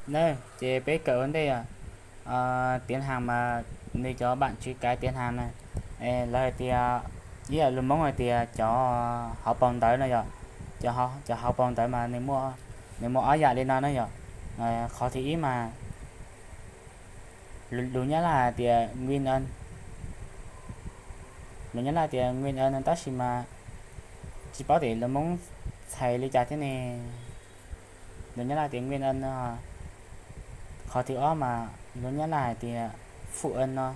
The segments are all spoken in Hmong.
Na, ces peb kawm ua ntej, tiav has mas nws cov bam tswv kaiv tiav has na, lawv hais tias, ib yam lus Hmoob hais tias cov hauv paus ntawv no yom, cov hauv paus ntawv mas nws muaj ob yam li no na yom. Qhov thib ib mas lus Nyab Laj hais tias nguyên nhân, lus Nyab Laj tias nguyên nhân no tab sis mas tsis paub tias lus Hmoob txhais li cas thiab ne. Lus Nyab Laj tias nguyên nhân no. Qhov thib ob mas lus Nyab Laj hais tias phụ nhân no.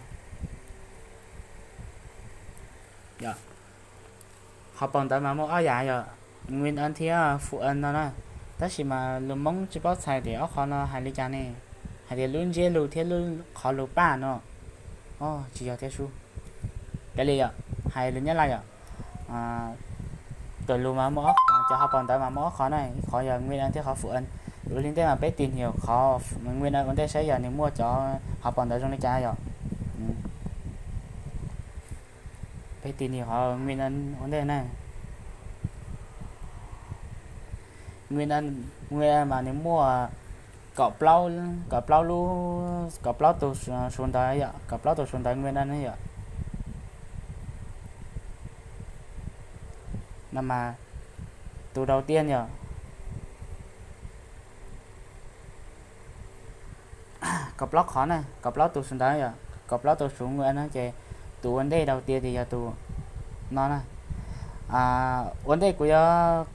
Hauv paus ntawv mas muaj ob yam yom, nguyên nhân thiab phụ nhân no na. Tab sis mas lus Hmoob tsis paub txhais tias ob qhov no hais li cas ne, hais tias lub ntsiab lus thiab lub qhov lus paj no. Tsis yog thiab sub. Kav liam yom, hais lus Nyab Laj yom, cov lus mas muaj, cov hauv paus ntawv mas muaj ob qhov na, ib qhov yog nguyên nhân thiab qhov phụ nhân. Ua li ntej mas peb tìm hiểu qhov nguyên nhân ua ntej saib yog nws muaj cov hauv paus ntawv zoo li cas yom. Peb tìm hiểu qhov nguyên nhân ua ntej na. Nguyên nhân, nguyên nhân mas nws muaj kaum plaub, kaum plaub lub, kaum plaub tus số, số ntawv yom, kaum plaub tus số ntawv nguyên nhân yom. No mas tus đầu tiên yom, kaum plaub qhov na, kaum plaub tus số ntawv yom, kaum plaub tus số nguyên nhân na ces tus ua ntej đầu tiên ces yog tus no na. Ua ntej kuv yuav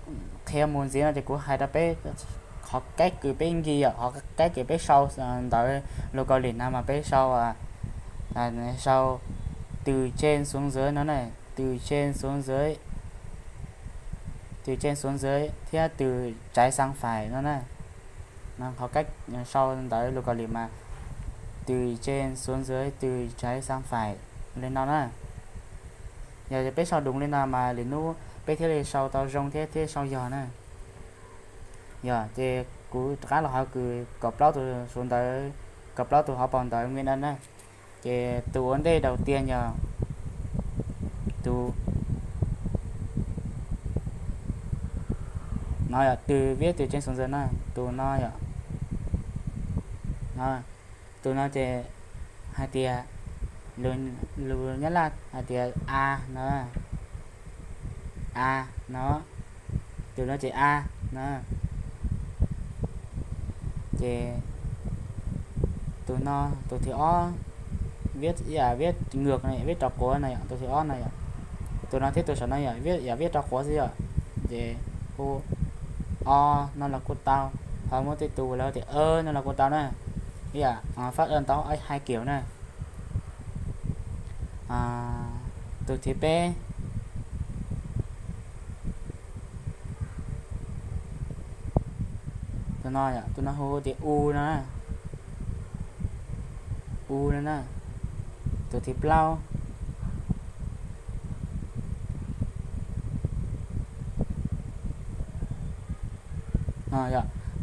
qhia mus ntxiv no ces kuv hais rau peb qhov cách kws peb nkis yom, qhov cách kws peb sau ntawv lus Kaus Lim no mas peb sau, sau từ trên xuống dưới no na, từ trên xuống dưới, từ trên xuống dưới thiab từ trái sang phải no na. Qhov cách sau ntawv lus Kaus Lim mas từ trên xuống dưới, từ trái sang phải li no na. Yog peb sau đúng li no mas lwm hnub peb thiaj li sau tau zoo thiab thiaj sau yog na. Yog ces kuv rov qab los hauv kws kaum plaub tus số ntawv, kaum plaub tus hauv paus ntawv nguyên nhân na. Ces tus ua ntej đầu tiên yog tus no yom, từ, viết từ trên xuống dưới na, tus no yom. Tus no ces hais tias, lus Nyab Laj hais tias a no, a no, tus no ces a no. Ces tus no, tus thib ob, viết, viết ngược, viết rau quav no yom, tus thib ob no yom. Tus no thiab tus saum no yom, yam viết rau quav xwb yom. Ces hu o no los kuj tau, ho muaj tej tus lawv tias ơ no los kuj tau na. Ib yam phát âm tau hai kiểu na. Tus thib peb, tus no, tus no hu tias u no, u no na. Tus thib plaub,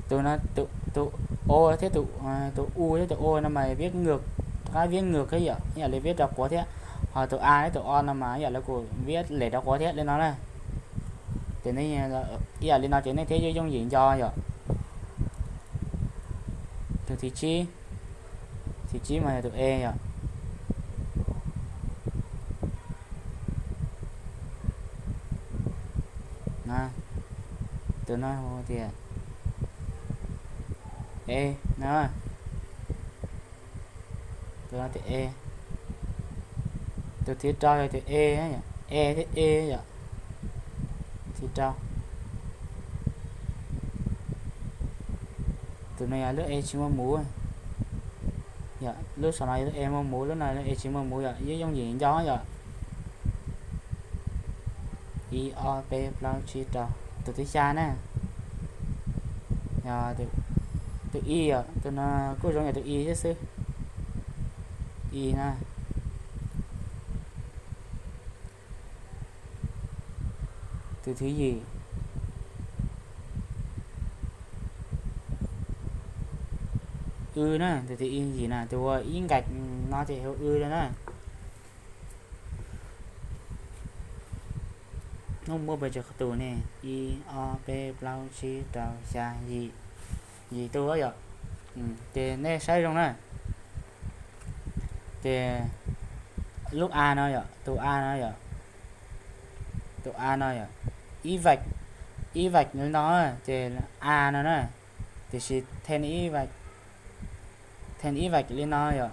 tus no, tus o thiab, tus u thiab tus o no mas viết ngược, rov qab viết ngược thiab yom, ib yam li viết rau quav thiab. Ho tus a thiab tus o no mas ib yam li kuj viết lem rau quav thiab li no na. Ces nej, ib yam li no ces nej thiaj yooj yim nco yom. Tus thib tsib, thib tsib mas yog tus e yom. Tus no hu tias e no. Tus no tias e. Tus thib rau yog tus e, e thiab e yom. Thib rau, tus no yog lub e tsis muaj muv. Yog lub saum no yog lub e muaj muv, lub no lub e tsis muaj muv yom, yooj yim nco yom. Ib ob peb plaub tsib rau. Tus thib xya na, yog tus i yom, tus no kuj zoo yam tus i thiab xwb. I na. Tus thib yim, w na, tus thib yim na, tus ua ib nqaij no ces hu w no na. Hnub muaj pes tsawg tus ne? Ib ob peb plaub tsib rau xya yim, yim tus yom. Ces nej saib zoo na. Ces lub a no yom, tus a no yom, tus a no yom, ib vais, ib vais li no, ces a no na, tiam sis then ib vais, then ib vais li no yom,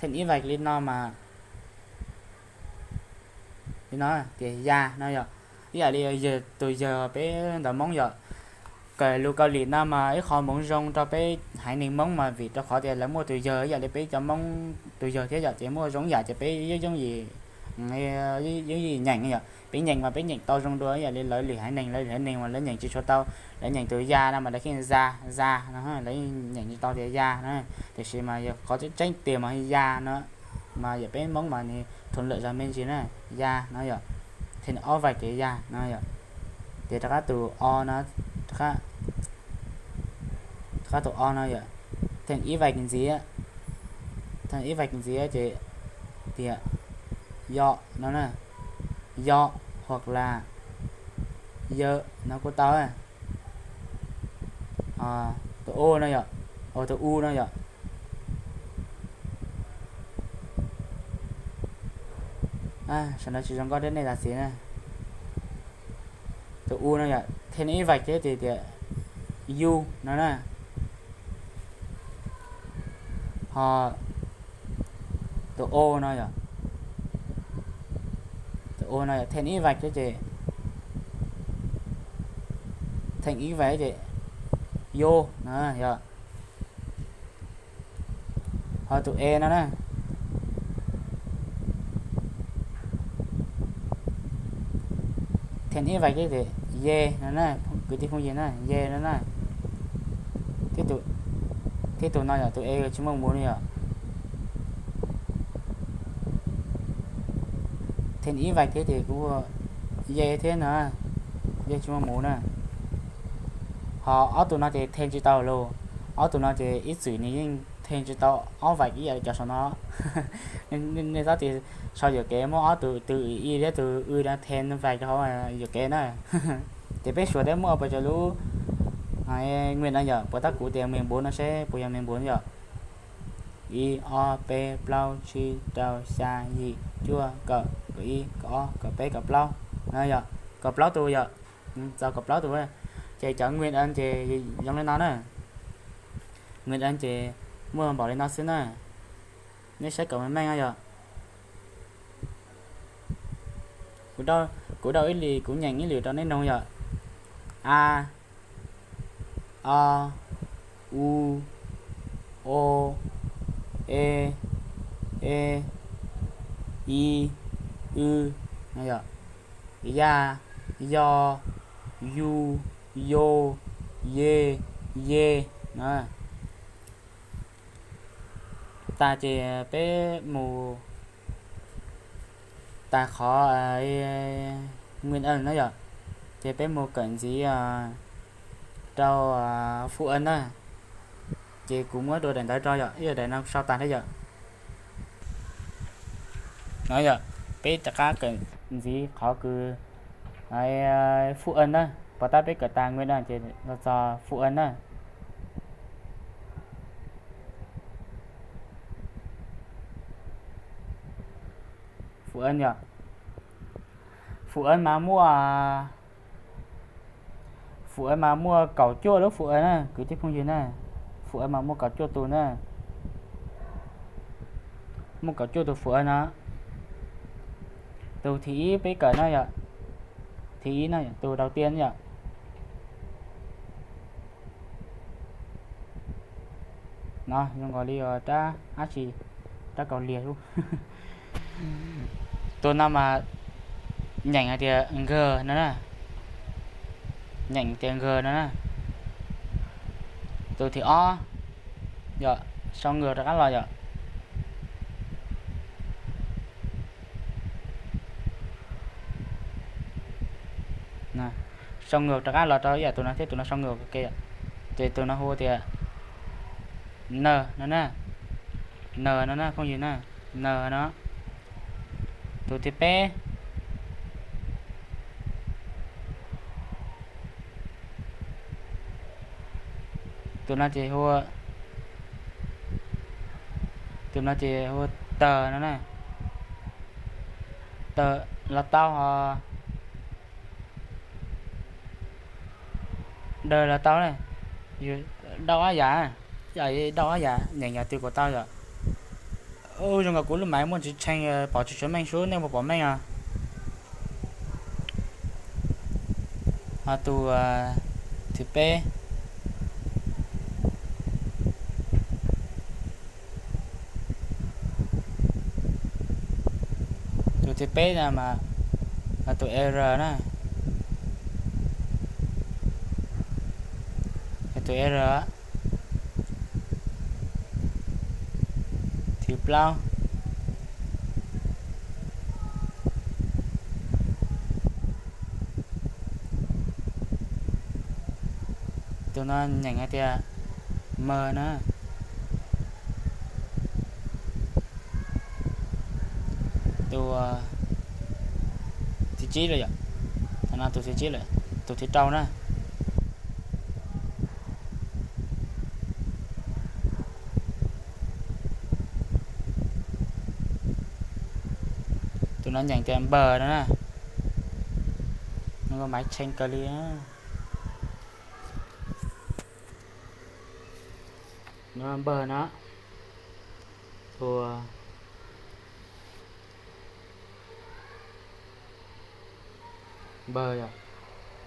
then ib vais li no mas li no, tias ya no yom. Ib yam li yawg, tus yawg peb ntawv Hmoob yom, kawm lus Kaus Lim no mas ib qho hmoov zoo rau peb haiv neeg Hmoob mas vim rau qhov tias lawv muaj tus yawg ib yam li peb cov Hmoob tus yawg thiab yom, ces muaj zoo yam ces peb yooj yim, yooj yim nyeem yom. Peb nyeem mas peb nyeem tau zoo dua ib yam li lawv lwm haiv neeg, lawv lwm haiv neeg mas lawv nyeem tsis tshua tau, lawv nyeem tus ya no mas lawv yeej za, za no, lawv nyeem tsis tau tias ya no. Tiam sis mas yog qhov tseeb tiag mas ya no, mas yog peb Hmoob mas nws thun lawm zog me ntsis na, ya no yom. Then ob vais ces ya no yom. Ces rov qab tus o no, rov qab tus o no yom, then ib vais ntxiv, then ib vais ntxiv ces tias yo no na, yo, hoặc là yơ no kuj tau. Tus u no yom, tus u no yom. Saum no tsis zoo nkauj thiab nej zam txim na. Tus u no yom, then ib vais thiab ces tias yu no na. Ho tus o no yom, tus o no yom, then ib vais thiab ces, then ib vais ces yo no yom. Ho tus e no na, then ib vais thiab ces ye no na, kwv tij phooj ywg na, ye no na. Thiab tus no yom, tus e tsis muaj mus no yom. Then ib vais thiab ces kuj ye thiab no, ye tsis muaj mus na. Ho ob tug no ces then tsis tau lauj, ob tug no ces ib txwm nws yeej then tsis tau ob vais ib yam li cov saum no. Nej txhob tias sau yuam kev muab ob tug, tus i thiab tus w no then vais rau hauv yuam kev na. Ces peb suav thiab muaj puas cov lub nguyên âm yom, puas tab kuv tias mười bốn no seb puas yog mười bốn yom. Ib, ob, peb, plaub, tsib, rau, xya, yim, cuaj, kaum, kaum ib, kaum ob, kaum peb, kaum plaub no yom, kaum plaub tus yom, txog kaum plaub tus. Ces cov nguyên âm ces zoo li no na. Nguyên âm ces muaj npaum li no xwb na. Nej saib kom meej meej yom. Kuv, kuv daus ib lwm, kuv nyeem ib lwm rau nej mloog yom. A, o, u, o, e, e, i, w, no yom. Ya, yo, yu, yo, ye, ye no. Tas ces peb mus tas qhov nguyên âm no yom, ces peb mus kawm ntxiv rau phúc âm na. Ces kuv muab dua daim ntawv rau yom, ib yam daim no sau tas thiab yom. No yom, peb rov qab kawm ntxiv qhov kws phúc âm na, puas tab peb kawm tas nguyên âm ces los txog phúc âm na. Phúc âm yom, phúc âm mas muaj, phúc âm mas muaj kaum cuaj lub phúc âm na kwv tij phooj ywg na. Phúc âm mas muaj kaum cuaj tus na, muaj kaum cuaj tus phúc âm no. Tus thib ib peb kawm no yom, thib ib no yom, tus đầu tiên yom. No zoo nkaus li rab dab tsi, rab kaus liag lub. Tus no mas nyeem hais tias nkawg no na, nyeem tias nkawg no na. Tus thib ob yom, sau ngược rov qab los yom. Sau ngược rov qab los rau ib yam tus no thiab, tus no sau ngược ua ke. Ces tus no hu tias n no na, n no na phooj ywg na, n no. Tus thib peb, Tus no ces hu, tus no ces hu tawg no na. Tawg los tau ho, dawg los tau na. Dauj ob yam, dauj ob yam nyeem yam twg kuj tau yom. Ub, zoo nkaus kuv lub maiv muaj tsis tshee, pom tsis tshua meej sub, nej puas pom meej os? Ho tus thib peb, tus thib peb no mas tus R na, tus R. Thib plaub, tus no nyeem hais tias mawg na. Tus thib tsib lawm yom, no tus thib tsib lawm, tus thib rau na. Tus no nyeem tias npawg no na. Maiv tshee kawg li. Npawg no, tus npawg yom,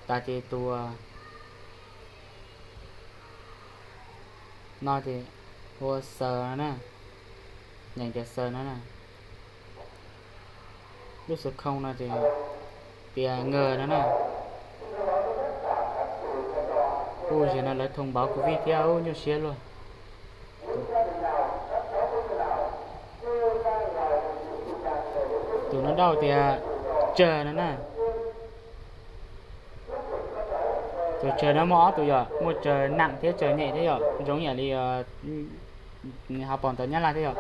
tas ces tus no ces hu xaws no na, nyeem tias xaws no na. Lub xov khoo no ces tias nkawg no na. Ub, zaum no lawv thông báo Covid thiab, ub, nyuaj siab luaj. Tus no dauj tias tsawg no na. Tus tsawg no muaj ob tug yom, muaj tsawg nặng thiab tsawg nhẹ thiab yom, zoo yam li ho pom ntawv Nyab Laj thiab yom.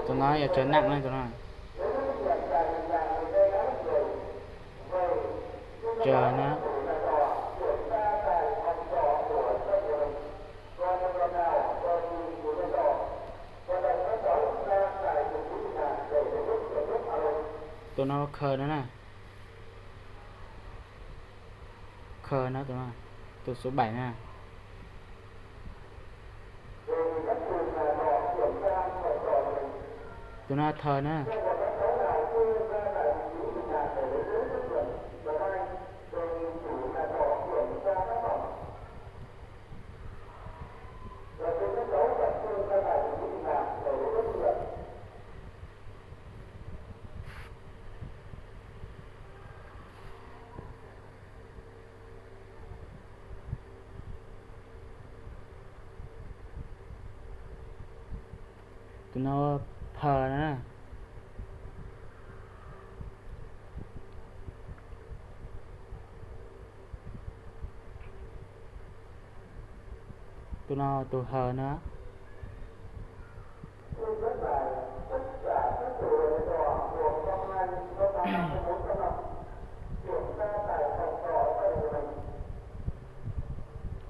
Tus no yog tsawg nặng na, tus no. Tsawg na. Tus no khaws no na. Khaws no, tus no, tus số bảy na. Tus no thaws na. Tus no phaws na. Tus no tus haws na.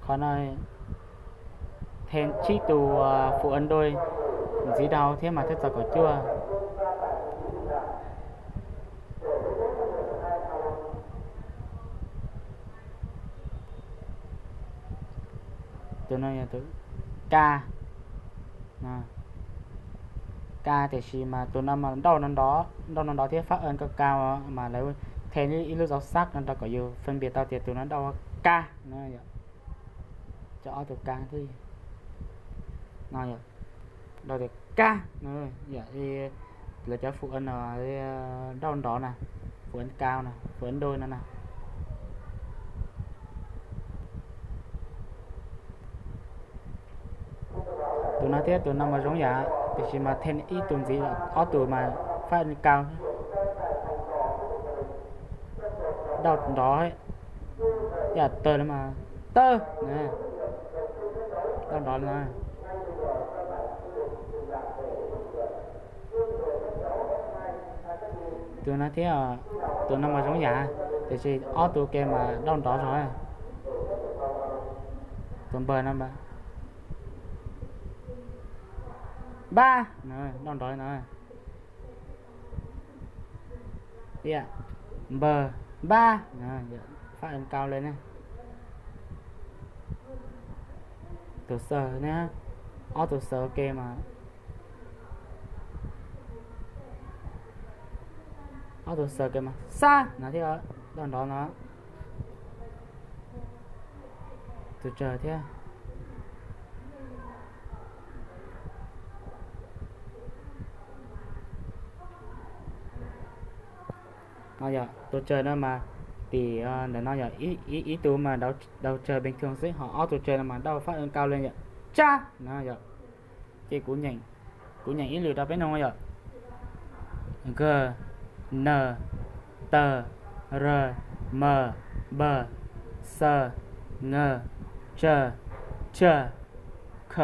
Qhov no thêm tsib tus phủ ấn đôi ntxiv rau thiab mas thiaj txog kaum cuaj. Tus no yog tus ka, ka, tiam sis mas tus no mas nrauj no nrov, nrauj no nrov thiab phát âm ka ka mas lawv thêm ib lub dấu sắc no rau kom yus phân biệt tau tias tus no nrauj ka no. Cov ob tus ka thiab no yog nrauj tias ka no, yog lawv cov phủ ấn no nrauj nrov na, phủ ấn cao na, phủ ấn đôi no na. Tus no thiab tus no mas zoo yam, tiam sis mas thêm ib tus ntxiv, ob tus mas phát âm cao thiab. Nrauj nrov, yam tawg no mas tawg, nrauj nrov no. Tus no thiab, tus no mas zoo yam, tiam sis ob tus ke mas nrauj nrov zog. Tus npawg no, npab, npab, npab, npab, npawg, npab, phát âm cao lên ne. Tus xawg ne, ob tus xawg ua ke mas, ob tus xawg ke mas xab no thiab, nrov nrov no. Tus tsawg thiab. No yog tus tsawg no mas tim ntawm no yog ib tug mas dauj tsawg bình thường xwb, ho ob tus tsawg no mas dauj phát âm cao lên yom. Tsab no yom. Ces kuv nyeem ib lwm rau peb mloog yom. G, N, T, R, M, B, S, Ng, J, Ch, K,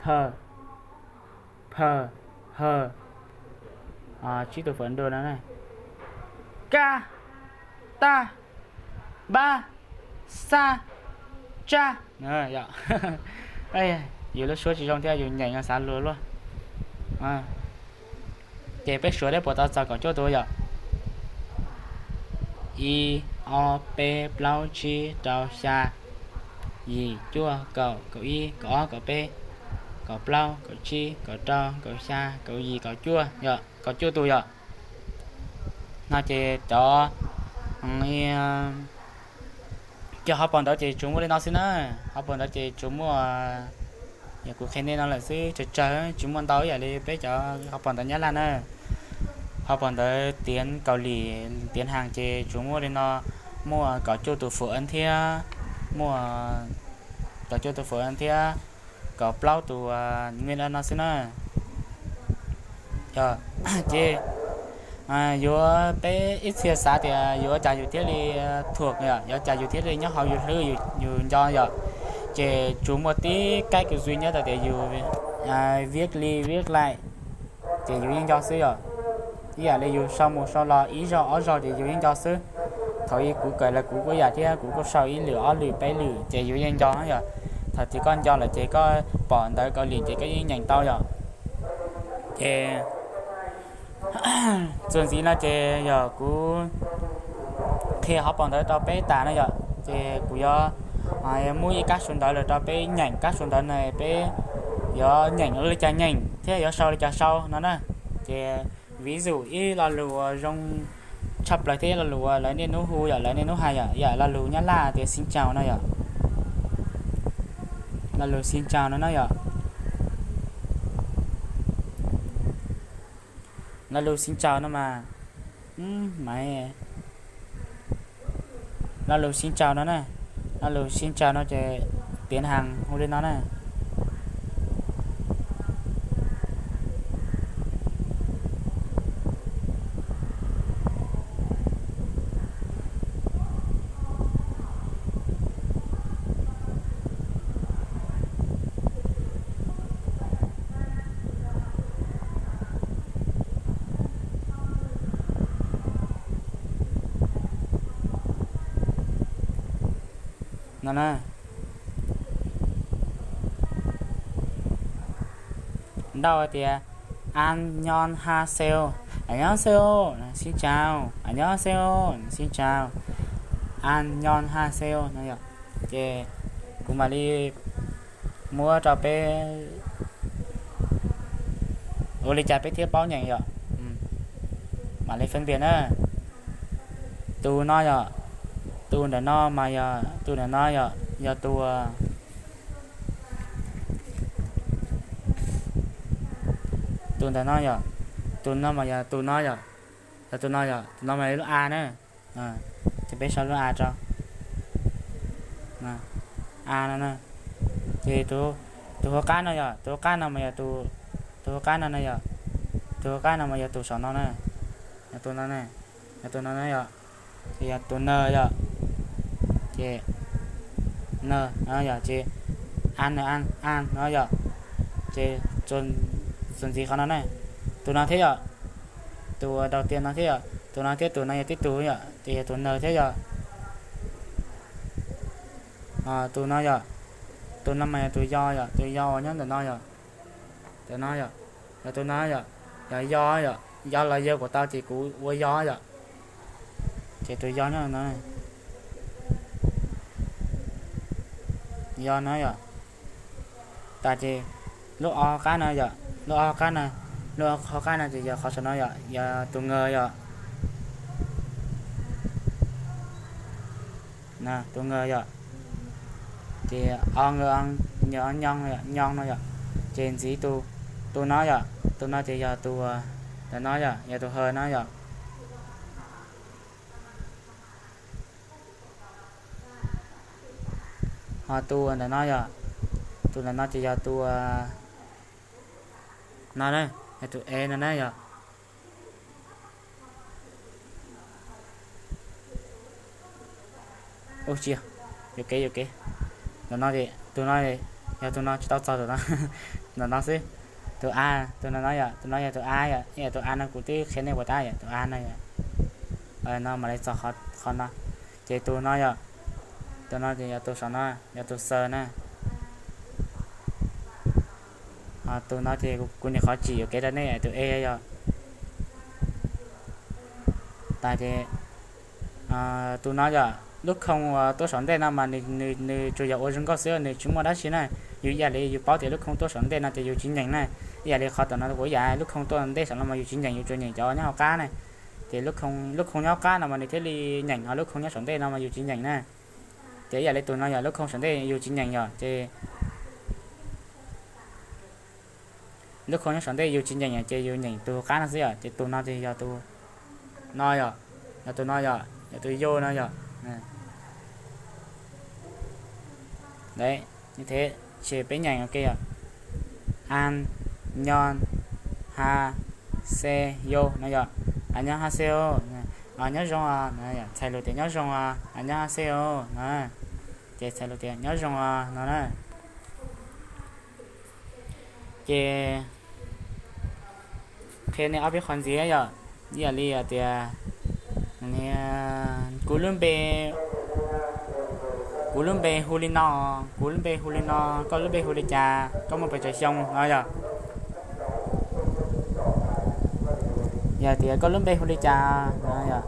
Th, Ph, H. Tsib tus phawv nrua no, kab, tab, npab, xab, tsab. Yus lub suab tsis zoo thiab yus nyeem no xav luag luaj. Ces peb suav deb puas tau txog kaum cuaj tus yom? Ib, ob, peb, plaub, tsib, rau, xya, yim, cuaj, kaum, kaum ib, kaum ob, kaum peb, kaum plaub, kaum tsib, kaum rau, kaum xya, kaum yim, kaum cuaj yom, kaum cuaj tus yom. No ces cov, cov hauv paus ntawv ces tsuas muaj li no xwb na. Hauv paus ntawv ces tsuas muaj, yog kuv qhia nej no lawm xwb, tsawg tsawg tsis muaj ntau ib yam li peb cov hauv paus ntawv Nyab Laj na. Hauv paus ntawv tiếng Kaus Lim, tiếng Hàn ces tsuas muaj li no, muaj kaum cuaj tus phổ âm thiab, muaj kaum cuaj tus phổ âm thiab kaum plaub tus nguyên âm no xwb na. Ces yuav peb ib txhia xav tias yuav ua cas yus thiaj li thuam yom, yuav ua cas yus thiaj li nyob hauv yus hlwb yus nco yom. Ces tsuas muaj tib cái duy nhất tias yus viết đi viết lại ces yus yeej nco xwb yom. Ib yam li yus sau mus sau los ib zaug ob zaug ces yus yeej nco xwb. Thaum ub kuv kawm los kuv kuj ib yam thiab, kuv kuj sau ib lwm ob lwm peb lwm ces yus yeej nco yom. Thaum twg koj nco lawm ces koj pom ntawv Kaus Lim ces koj yeej nyeem tau yom. Ces txuas ntxiv no ces yog kuv qhia hauv paus ntawv rau peb tas no yom, ces kuv yuav muab ib kab suav ntawv los rau peb nyeem. Kab suav ntawv no peb yuav nyeem ua li cas nyeem thiab yuav sau li cas sau no na. Ces ví dụ ib lo lus uas zoo tshaj plaws thiab ib lo lus uas lawv niaj hnub hu yom, lawv niaj hnub hais yom, yam lo lus Nyab Laj tias xin chào no yom. Lo lus xin chào no na yom. Lo lus xin chào no mas, lo lus xin chào no na, lo lus xin chào no ces tiếng Hàn hu li no na. No na, ntau tias 안녕하세요, 안녕하세요, xin chào, 안녕하세요, xin chào, 안녕하세요 no yom. Ces kuv mam li muab rau peb ua li cas peb thiaj paub nyeem yom. Mam li phân biệt na. Tus no yom, tus ntawm no mas yog, tus ntawm no yog, yog tus, tus ntawm no yom, tus no mas yog tus no yom, yog tus no yom, tus no mas yog lub a na. Ces peb sau lub a rau, a no na. Ces tus hauv qab no yom, tus hauv qab no mas yog, tus hauv qab no na yom, tus hauv qab no mas yog tus saum no na, yog tus no na, yog tus no na yom. Ces yog tus n yom, ces n no yom, ces a n a no yom. Ces txuas ntxiv qhov no na, tus no thiab yom, tus đầu tiên no thiab yom, tus no thiab tus no yog tib tug yom, ces yog tus n thiab yom. Tus no yom, Tus no mas yog tus yo yom, tus yo uas nyob ntawm no yom. Tus no yom, yog tus no yom, yog yo yom, yo los yawg kuv tau ces kuv ua yo yom. Ces tus yo nyob no, yo no yom. Tas ces lub ob hauv qab no yom, lub ob hauv qab no, lub hauv qab no ces yog qhov saum no yom, yog tus ngawg yom. Tus ngawg yom. Ces o, nyo, nyo no yom. Ces ntxiv tus, tus no yom, tus no ces yog tus, ntawm no yom, yog tus ha no yom. Ho tus ntawm no yom, tus ntawm no ces yog tus no, yog tus e no na yom. Ua tsis, yuam kev, yuam kev. Ntawm no ces tus no, yog tus no tsis tau txog tus no, ntawm no xwb. Tus a, tus no no yom, tus no yog tus a yom, tus a no kuv twb qhia nej puas tab yom, tus a no yom. No mam li txog qhov no. Ces tus no yom, tus no ces yog tus saum no, yog tus xaws na. Tus no ces kuv nyuam qhuav tsim yuam kev rau nej, tus e yom. Tas ces tus no yom, lub khoo uas tuaj saum ntej no mas nws tsuas yog ua zoo nkauj xwb, nws tsis muaj dab tsi na. Yus ib yam li yus paub tias lub khoo tuaj saum ntej no ces yus tsis nyeem na. Ib yam li qhov tom no kuv ib yam, lub khoo tuaj ntej saum no mas yus tsis nyeem, yus tsuas nyeem cov nyob hauv qab na. Ces lub khoo nyob hauv qab no mas nws thiaj li nyeem, ho lub khoo nyob saum ntej no mas yus tsis nyeem na. Ces ib yam li tus no yog lub khoo saum ntej yus tsis nyeem yom, ces lub khoo nyob saum ntej yus tsis nyeem yom, ces yus nyeem tus qab no xwb yom, ces tus no ces yog tus no yom, yog tus no yom, yog tus yo no yom. Ces peb nyeem ua ke yom, an, nyo, ha, se, yo no yom. An nyo ha se yo, nyob zoo, txhais lus tias nyob zoo, an nyo ha se yo no. Ces txhais lus tias nyob zoo no na. Ces qhia nej ob peb qho ntxiv yom, ib yam li tias, kuv lub npe, kuv lub npe hu li no, kuv lub npe hu li no, koj lub npe hu li cas, koj muaj pes tsawg xyoo no yom. Yog tias koj lub npe hu li cas no yom.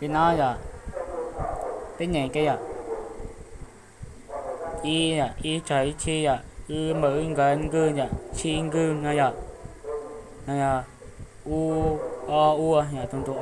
Li no yom, peb nyeem ke yom. Ib, ib txog ib txhib yom, wb npawm wb nkawd nkw yom, txhib nkw no yom. No yog u, o, ua yom, tus ntu